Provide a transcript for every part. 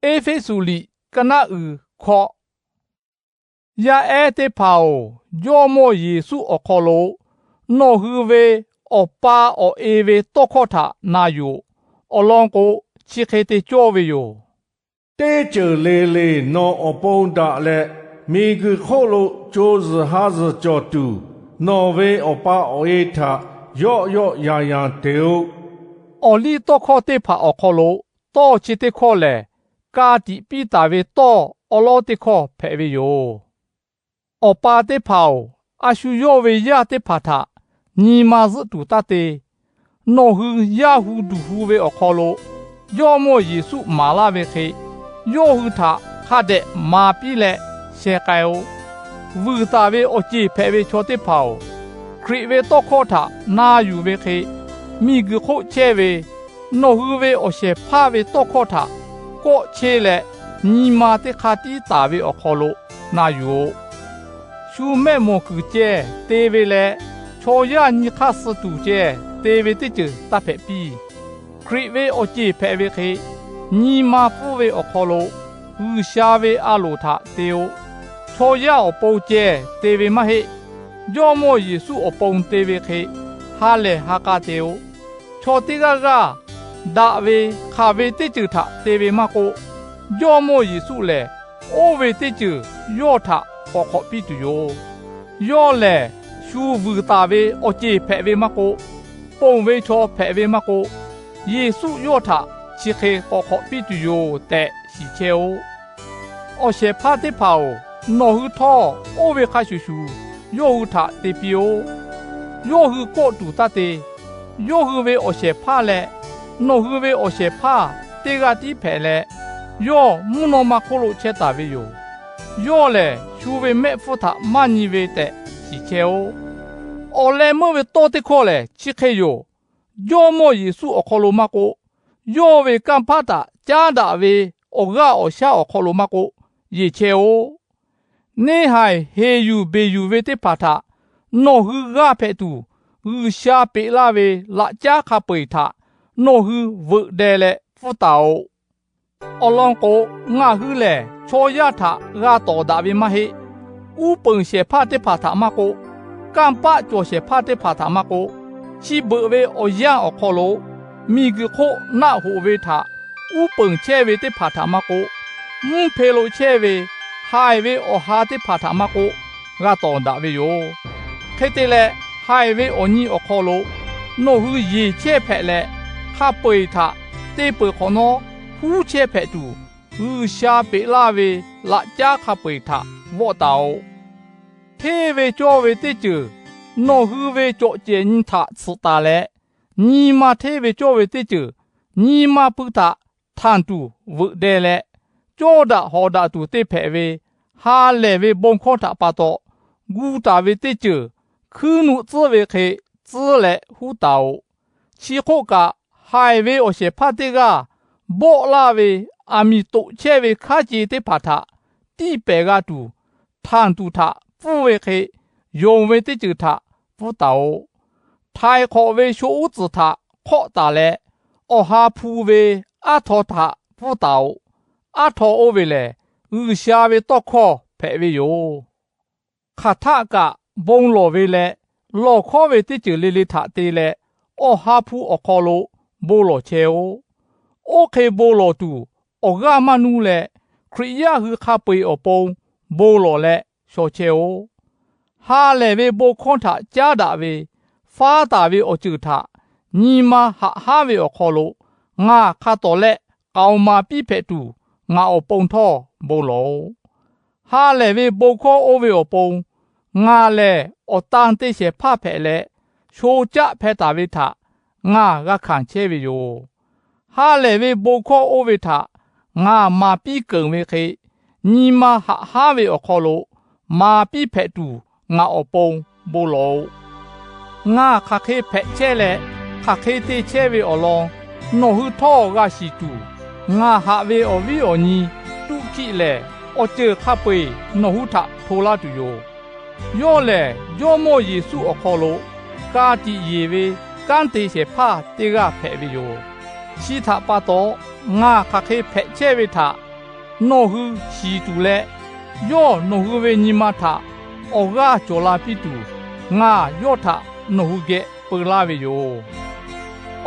Eˇfeˇsuꞈ liꞈ ka naˆ uiˍ hkawꞈ. Yaˇ ehˉ teˇ hpaˍ-oˬ, Jawˇmawˇ Yeˍsuˆ awˬ hk'aw lo nawˬ hui ve awˬ pa awˬ e ve tawˇ hkawˇ htaꞈ na yuˬ-oꞈ. Awˬ lawn k'o, chi hk'e te cawˇ ve yoˬ. Teˇ ceuˬ le le nawˬ awˬ pon daꞈ leh, miˬguiˬ hk'oˆ lo co zuhˬ ha zuhˬ cawˬ tuˬ, nawˬ ve awˬ pa awˬ e htaꞈ yawˆ yawˆ yan yan te-o. Awˬ liˇ tawˇ hkawˇ teˇ hpaˍ awˬ hk'aw lo tawˇ chi teˇ hkawˇ lehˬ, ka tiꞈ piˇ taˍ ve tawˇ awˉ lawˉ teˇ hkawˇ hpehꞈ ve yoˬ. Awˬ pa teˇ hpaˍ-oˬ, a shu yawˇ ve yaˇ teˇ hpaˍ htaꞈ nyi ma zuhˆ tuˬ taˇ te. Nawˬ hui yaˇ hu duˬ hu ve awˬ hk'aw lo Jawˇmawˇ Yeˍsuˆ maˍ laˇ ve hk'e, yawˇ hui htaꞈ hk'a dehꞈ maˍ piˇ leh sheh k'ai-o. Vuiˬ taˍ ve awˬ ceˬ hpehꞈ ve chaw teˇ hpaˍ-oˬ, Hkriꞈ ve tawˇ hkawˇ htaꞈ na yuˬ ve hk'e, miˬguiˬ hk'oˆ chehˇ ve nawˬ hui ve awˬ shehˍ hpaˇ ve tawˇ hkawˇ htaꞈ kawˆ cheˇ leh, nyi ma teˇ hk'aˇ tiˉ taˍ ve awˬ hk'aw lo na yuˬ-oꞈ. Shu mehˆ mawˬ kuiˬ ceh te ve leh, chaw yaˇ nyi hk'aˇ suh tuˬ ceh te ve teˇ ceuˬ taˇ hpehꞈ piˇ. Hkriꞈ ve awˬ ceˬ hpehꞈ ve hk'e, nyi ma pfuhˇ ve awˬ hk'aw lo G'uiˬsha ve a loˍ htaꞈ te-o. Chaw yaˇ awˬ pon ceh te ve maˇ heˆ. Jawˇmawˇ Yeˍsuˆ awˬ pon te ve hk'e, ha lehˬ ha k'a te-o. Chaw teˇ g'aˇ g'aˇ daꞈ ve hk'aˬ ve teˇ ceuˬ htaꞈ te ve maˇ k'oˆ, Jawˇmawˇ Yeˍsuˆ lehˬ, oˇ ve teˇ ceuˬ yawˇ htaꞈ k'awꞈ hk'awꞈ piˇ tuˬ yoˬ. Yawˇ lehˬ, shu vuiˬ taˍ ve awˬ ceˬ hpehꞈ ve maˇ k'oˆ, ponˬ ve chaw hpehꞈ ve maˇ k'oˆ, Yeˍsuˆ yawˇ htaꞈ chi hk'e k'awꞈ hk'awꞈ piˇ tuˬ yoˬ tehꞈ shiˍ chehˇ-oˆ. Awˬ shehˍ hpaˇ teˇ hpaˍ-oˬ, nawˬ hui htawˇ oˇ ve hk'a shuˍ shuˍ yawˇ hui htaꞈ te piˇ-oˆ. Yawˇ hui kawˆ tuˬ taˇ te. Yawˇ hui ve awˬ shehˍ hpaˇ leh nawˬ hui ve awˬ shehˍ hpaˇ teˇ g'aˇ tiˉ hpehꞈ leh, yawˇ mvuhˇ naw ma hk'oˆ lo chehˇ taˍ ve yoˬ. Yawˇ lehˬ, shu ve mehˆ hpfuhˇ htaꞈ maˇ nyi ve tehꞈ shiˍ chehˇ-oˆ. Awˬ leh meuˇ ve tawˇ teˇ hkawˇ lehˬ chi hk'e yoˬ. Jawˇmawˇ Yeˍsuˆ awˬ hk'aw lo maˇ k'oˆ, yawˇ ve kanˇ paˆ htaꞈ caˉ daꞈ ve awˬ g'aˇ awˬ shaˉ awˬ hk'aw lo maˇ k'oˆ, yeˬ chehˇ-oˆ. Neˇ haiˬ heˍ yuˬ beˬ yuˬ ve teˇ hpaˍ htaꞈ nawˬ hui g'aˇ hpehꞈ tuˬ, G'uiˬsha peꞈ laˇ ve laꞈ caˉ hk'a peu-eˬ htaꞈ nawˬ hui veuꞈ deh leh pfuhˇ taˍ-oꞈ. Awˬ lawn k'o, ngaˬ hui lehˬ chaw yaˇ htaꞈ g'a tawˍ daꞈ ve maˇ heˆ. Uˉ peunˍ shehˍ hpaˇ teˇ hpaˍ htaꞈ maˇ k'oˆ, kanˇ paˆ cawˬ shehˍ hpaˇ teˇ hpaˍ htaꞈ maˇ k'oˆ, chi beuꞈ ve awˬ yanˇ awˬ hk'aw lo miˬguiˬ hk'oˆ naˆ hoꞈ ve htaꞈ uˉ peunˍ chehˇ ve teˇ hpaˍ htaꞈ maˇ k'oˆ, mvuhˇ hpe lo chehˇ ve haiˬ ve awˬ ha teˇ hpaˍ htaꞈ maˇ k'oˆ, g'a tawˍ daꞈ ve yoˬ. Hk'e te leh, haiˬ ve awˬ nyi awˬ hk'aw lo nawˬ hui yeˬ chehˇ hpehꞈ leh, hk'a peu-eˬ htaꞈ te peuˬ hk'awꞈ nawˉ huˉ chehˇ hpehꞈ tuˬ, G'uiˬsha peꞈ laˇ ve laꞈ caˉ hk'a peu-eˬ htaꞈ vawˆ taˍ-oꞈ. Hteˇ ve cawˇ ve teˇ ceuˬ nawˬ hui ve cawꞈ cehˬ nyi htaꞈ tsuhꞈ taˍ leh, nyi ma hteˇ ve cawˇ ve teˇ ceuˬ nyi ma pui htaꞈ htanˬ tuˬ veuꞈ deh leh, cawˇ daꞈ hawˍ daꞈ tuˬ te hpehꞈ ve ha lehˬ ve bon hkawˇ htaꞈ pa taw gu taˍ ve teˇ ceuˬ hkuiˉ nuˆ tcuhˉ ve hk'e tcuhˉ leh huˉ taˍ-oꞈ. Chi hk'oˆ kaꞈ, haiˬ ve awˬ shehˍ hpaˇ teˇ g'aˇ bawˆ laˇ ve aˬ miˍ toꞈ chehˇ ve hkaˉ ce teˇ hpaˍ htaꞈ tiˇ pehˍ g'a tuˬ, htanˬ tuˬ htaꞈ pfuhˇ ve hk'e, yonˍ ve teˇ ceuˬ htaꞈ pfuhˇ taˍ-oꞈ. Htaiˍ hk'awꞈ ve sho uˉ tcuhˍ htaꞈ hk'awˆ taˍ leh, awˬ ha hpu ve aˉ htaw htaꞈ pfuhˇ taˍ-oꞈ. Aˉ htaw oˇ ve lehˬ, G'uiˬsha ve tawˇ hkawˇ hpehꞈ ve yoˬ. Hk'aˬ htaˆ kaꞈ bon lawˬ ve leh, lawˬ hkawˉ ve teˇ ceuˬ le le htaꞈ te leh, awˬ ha hpu awˬ hk'aw lo bon lawˬ chehˇ-oˆ. Oˇ hk'e bon lawˬ tuˬ, awˬ g'aˇ maˇ nuˇ leh, Hkriꞈ yaˇ hui hk'a peu-eˬ awˬ pon bon lawˬ leh shaw chehˇ-oˆ. Ha lehˬ ve bon hkawˇ htaꞈ caˉ daꞈ ve, faˉ taˍ ve awˬ ceuˬ htaꞈ nyi ma haꞈ haˉ ve awˬ hk'aw lo ngaˬ hk'a tawˍ lehˆ k'aoˍ maˍ piˇ hpehꞈ tuˬ, ngaˬ awˬ pon htawˇ bon lawˬ-oꞈ. Ha lehˬ ve bon hkawˇ oˇ ve awˬ pon, ngaˬ lehˬ awˬ tan te shehˍ hpaˇ hpehꞈ leh, sho caˆ hpeh taˍ ve htaꞈ ngaˬ g'a hkanˍ chehˇ ve yoˬ. Ha lehˬ ve bon hkawˇ oˇ ve htaꞈ ngaˬ maˍ piˇ keunˍ ve hk'e, nyi ma haꞈ haˉ ve awˬ hk'aw lo maˍ piˇ hpehꞈ tuˬ, ngaˬ awˬ pon bon lawˬ-oꞈ. Ngaˬ hk'aˬ hk'e hpehꞈ chehˇ leh, hk'aˬ hk'e te chehˇ ve awˬ lawn nawˬ hui htawˇ g'a shiˍ tuˬ, ngaˬ haꞈ ve awˬ viˉ awˬ nyi Tuˆ hkiˆ lehˬ, awˬ ceuˬ hk'a peu-eˬ nawˬ hui htaꞈ hto laˇ tuˬ yoˬ. Yawˇ lehˬ, Jawˇmawˇ Yeˍsuˆ awˬ hk'aw lo ka tiꞈ yeˬ ve kanˉ te shehˍ hpaˇ teˇ g'aˇ hpehꞈ ve yoˬ. Chi htaꞈ pa taw, ngaˬ hk'aˬ hk'e hpehꞈ chehˇ ve htaꞈ Nawˬ hui shiˍ tuˬ leh, yawˇ nawˬ hui ve nyi ma htaꞈ awˬ g'aˇ cawˬ la piˇ tuˬ, ngaˬ yawˇ htaꞈ nawˬ hui geh peu laˇ ve yoˬ.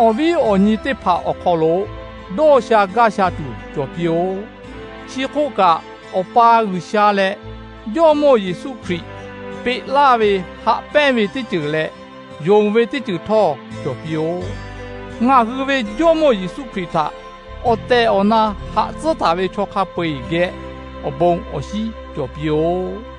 Awˬ viˉ awˬ nyi teˇ hpaˍ awˬ hk'aw lo dawˇ sha gaˇ sha tuˬ cawˬ piˇ-oˆ. Chi hk'oˆ kaꞈ, Awˬ pa G'uiˬsha leh Jawˇmawˇ Yeˍsuˆ Hkriꞈ peꞈ laˇ ve haꞈ pehnˇ ve teˇ ceuˬ leh, yonˍ ve teˇ ceuˬ htawˇ cawˬ piˇ-oˆ. Ngaˬ hui ve Jawˇmawˇ Yeˍsuˆ Hkriꞈ htaꞈ awˬ tehˬ awˬ na haꞈ tcuhˉ taˍ ve chaw hk'a peu-eˬ geh awˬ bon awˬ shinˉ cawˬ piˇ-oˆ.